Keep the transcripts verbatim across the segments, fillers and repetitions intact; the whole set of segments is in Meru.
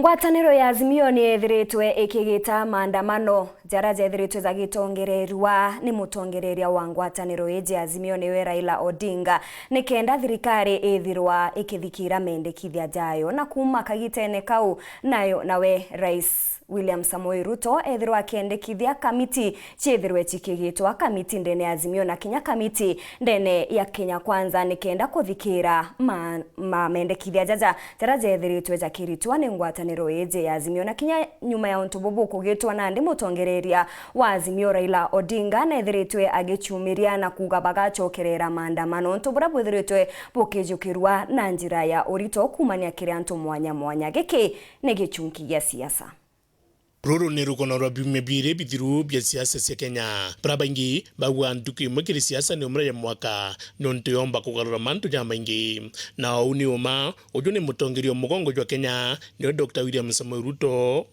Ngwataniro ya Azimio ni ethiritwe ikigita maandamano jaria jethiritwe jagitongererua ni mutongereria wa ngwataniro iji ya Azimio, niwe Raila Odinga, nikenda thirikari ithirwa ikithikira mendekithia jayo. Na kuuma kagitene kau, nayo nawe Rais William Samoei Ruto ethirwa akiendekithia kamiti ciithirwe cikigitwa, kamiti ndene ya Azimio na kinya kamiti ndene ya Kenya Kwanza, nikenda kuthikira ma, ma mendekithia jaja jaria jethiritwe jakiritwa ni ngwataniro iji ya Azimio. Na kinya nyuma ya untu bubu kugitwa nandi, mutongereria wa Azimio Raila Odinga nethiritwe agicumiria na kuuga bagacokerera maandamano, untu buria bwithiritwe bukijukirua na njira ya urito kuumania kiri antu mwanya mwanya. Giki ni gichunki gia siasa. Ruru ni rugono rwa biumia biiri bithiru bia siasa cia Kenya, baria baingi bauga ntuku imwe kiri siasa ni umura ya mwaka, niuntu yomba kugarura mantu jamaingi. Na uu ni uma, uju ni mutongeria o mugongo jwa Kenya, niwe Doctor William Samoei Ruto.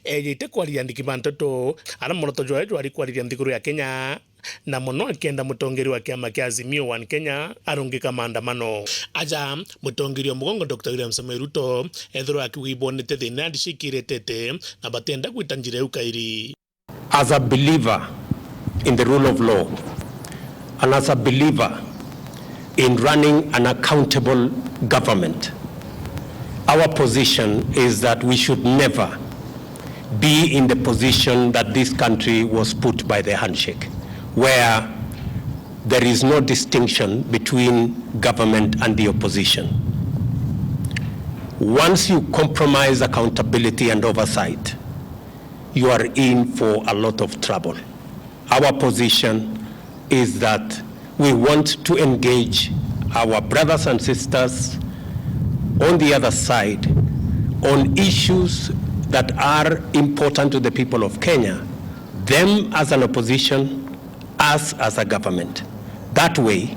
Ejite kwariria andiki ba nteto, aria mworoto jwawe jwari kwariria nthiguru ya Kenya, na mono akienda mutongeria wa kiama kia Azimio One Kenya arungika maandamano. Aja, mutongeria o mugongo Doctor William Samoei Ruto ethirwa akiuga ibonete thina ndicikiretete na batienda gwita njira iu kairi. As a believer in the rule of law and as a believer in running an accountable government, our position is that we should never be in the position that this country was put by the handshake, where there is no distinction between government and the opposition. Once you compromise accountability and oversight, you are in for a lot of trouble. Our position is that we want to engage our brothers and sisters on the other side on issues that are important to the people of Kenya, them as an opposition, us as a government. That way,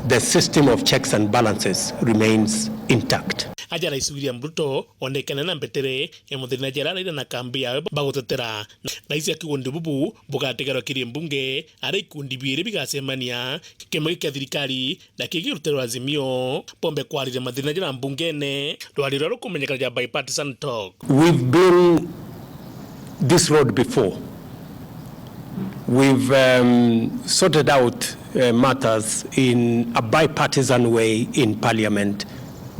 the system of checks and balances remains intact. Aja Rais William Ruto onekane na mbetere ya muthenya jera araire na kambi yawe bagutetera. Rais akiuga untu bubu bugatigarwa kiri mbunge, aria ikundi biiri bigacemania, kimwe kia thirikari na kingi rutero rwa Azimio, bombe kwariria mathina jara mbungene, rwari ruria rukumenyekana ja bipartisan talk. We've been this road before. We've, um, sorted out, uh, matters in a bipartisan way in parliament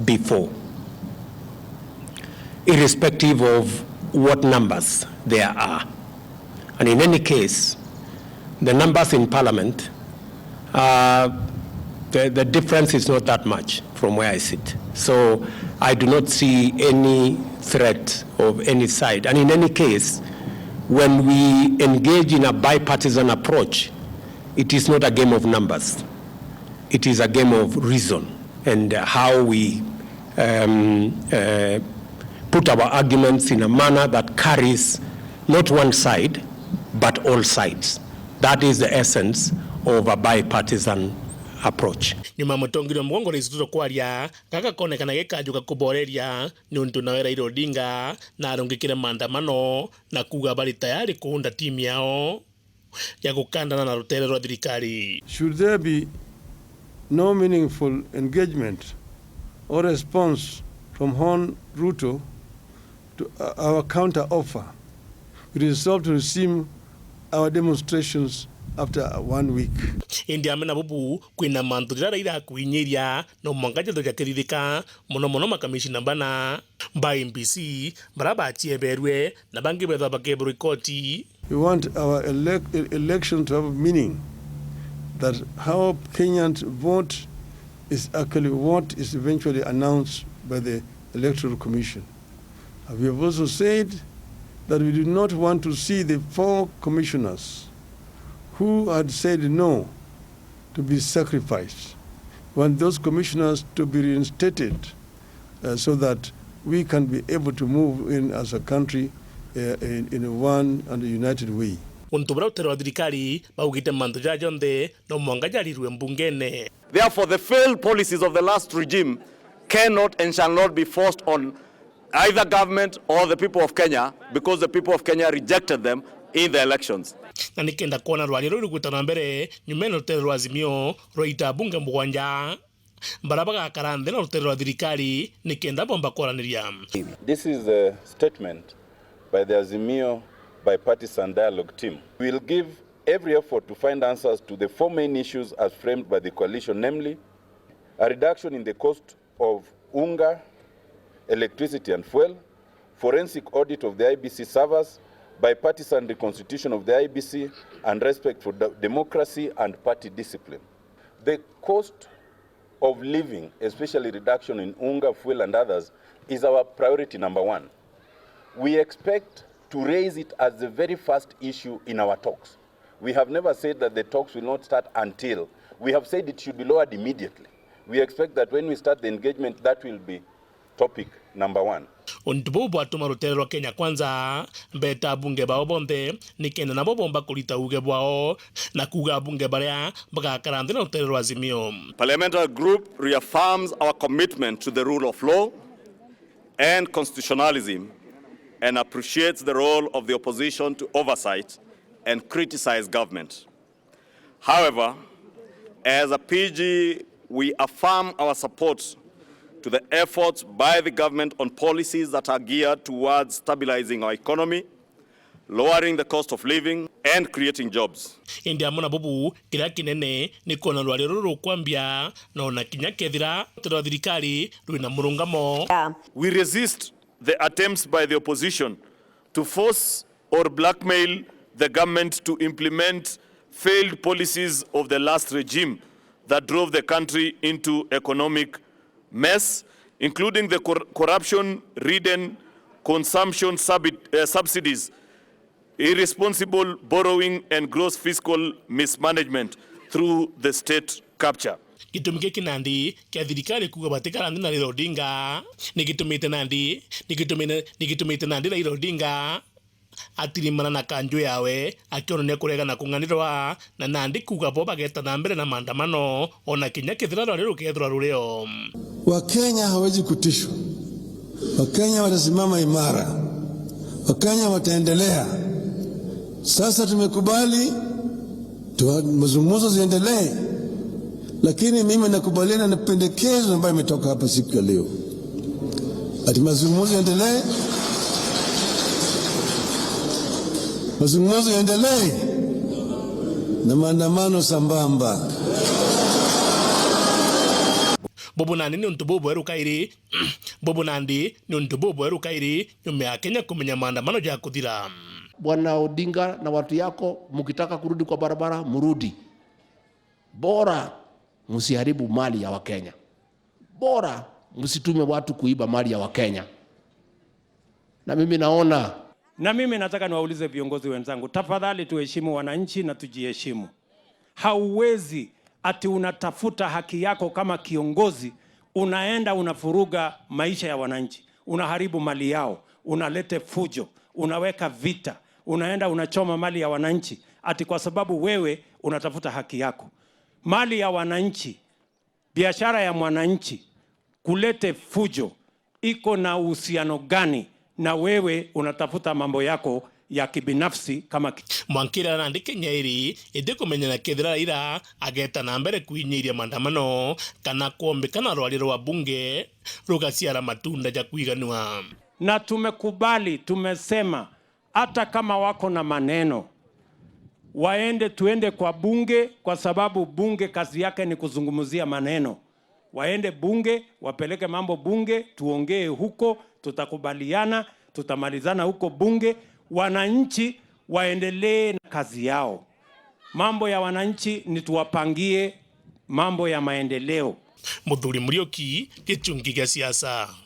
before, irrespective of what numbers there are. And in any case, the numbers in parliament, uh, the, the difference is not that much from where I sit. So I do not see any threat of any side. And in any case, when we engage in a bipartisan approach, it is not a game of numbers. It is a game of reason and, uh, how we, um, uh, put our arguments in a manner that carries not one side, but all sides. That is the essence of a bipartisan approach. Nyuma ya mutongeria wa mugongo Rais Ruto kwaria, gaka konekana gikajuka kuboreria, niuntu nawe Raila Odinga narungikire maandamano na kuuga bari tayari kuunda timu yao ya gukandana na rutere rwa thirikari. Should there be no meaningful engagement or response from Hon Ruto to, uh, our counter offer, we resolve to resume our demonstrations after one week. Indi amena bubu, kwina mantu jaria Raila akwinyiria, no mwanka jethwe jakirithika, mono mono makamishina bana ba M B C, baria bacieberwe, na bangi bethwa bakeberwa ikoti. We want our elec-, e-, election to have meaning, that how Kenyans vote is actually what is eventually announced by the Electoral Commission. And we have also said that we do not want to see the four commissioners who had said no to be sacrificed. We want those commissioners to be reinstated, uh, so that we can be able to move in as a country, uh, in, in one and a united way. Untu buria rutere rwa thirikari baugite mantu jaja jonthe no mwanka jarirue mbungene. Therefore, the failed policies of the last regime cannot and shall not be forced on either government or the people of Kenya, because the people of Kenya rejected them in the elections. Na nikenda kwona rwaria ruu rugwita na mbere nyumene rutere rwa Azimio rwa ita bunge mugwanja. baria bagakara nthi na rutere rwa thirikari nikenda bomba kwaraniria. This is a statement by the Azimio Bipartisan Dialogue Team. We will give every effort to find answers to the four main issues as framed by the coalition, namely a reduction in the cost of unga, electricity and fuel, forensic audit of the I E B C servers, bipartisan reconstitution of the I E B C, and respect for de- democracy and party discipline. The cost of living, especially reduction in unga, fuel and others, is our priority number one. We expect to raise it as the very first issue in our talks. We have never said that the talks will not start until. We have said it should be lowered immediately. We expect that when we start the engagement, that will be topic number one. Untu buu bwatuma rutere rwa Kenya Kwanza mbeta abunge bao bonthe nikenda nabo bomba kurita uuge bwao na kuuga abunge baria bagakara nthi na rutere rwa Azimio. Parliamentary group reaffirms our commitment to the rule of law and constitutionalism and appreciates the role of the opposition to oversight and criticize government. However, as a P G, we affirm our support to the efforts by the government on policies that are geared towards stabilizing our economy, lowering the cost of living, and creating jobs. Indi amwe na bubu, kiria kinene ni kwona rwaria ruru rukwambia na ona kinya kethira rutere rwa thirikari rwina murungamo. We resist the attempts by the opposition to force or blackmail the government to implement failed policies of the last regime that drove the country into economic mess, including the cor- corruption ridden consumption subid- uh, subsidies, irresponsible borrowing, and gross fiscal mismanagement through the state capture. Gitumi giki nandi kia thirikari kuuga batikara nthi na Raila Odinga ni gitumite nandi ni gitumite ni gitumite nandi Raila Odinga atirimana na kanju yawe akionania kuregana kung'anirwa na nandi kuuga bo bageta na mbere na maandamano ona kinya kethira rwari rukethirwa rurio. Wakenya hawezi kutishwa. Wakenya watasimama imara. Wakenya wataendelea. Sasa tumekubali tu, mazungumzo ziendelee, lakini mimi nakubaliana na pendekezo ambayo imetoka hapa siku ya leo, ati mazungumzo yaendelee, mazungumzo yaendelee na maandamano sambamba. Bubu nandi ni untu bubweru kairi. Bubu nandi ni untu bubweru kairi nyuma ya Kenya kumenya maandamano jakuthira. Bwana Odinga na watu yako, mkitaka kurudi kwa barabara, murudi. Bora msiharibu mali ya Wakenya. Bora msitume watu kuiba mali ya Wakenya. Na mimi naona Na mimi nataka niwaulize viongozi wenzangu, tafadhali tuheshimu wananchi na tujiheshimu. Hauwezi ati unatafuta haki yako kama kiongozi, unaenda unafuruga maisha ya wananchi, unaharibu mali yao, unalete fujo, unaweka vita, unaenda unachoma mali ya wananchi ati kwa sababu wewe unatafuta haki yako. Mali ya wananchi, biashara ya mwananchi, kulete fujo iko na uhusiano gani na wewe unatafuta mambo yako ya kibinafsi kama ki- Mwankira nandi Kenya iri itikumenya na kethira Raila ageta na mbere kwinyiria maandamano kana kwombikana rwari rwa bunge rugaciara matunda ja kwiganua. Na tumekubali, tumesema hata kama wako na maneno, waende, tuende kwa bunge, kwa sababu bunge kazi yake ni kuzungumzia maneno. Waende bunge, wapeleke mambo bunge, tuongee huko, tutakubaliana, tutamalizana huko bunge. Wananchi waendelee na kazi yao. Mambo ya wananchi ni tuwapangie mambo ya maendeleo. Muthuri Muriuki, gichungi gia siasa.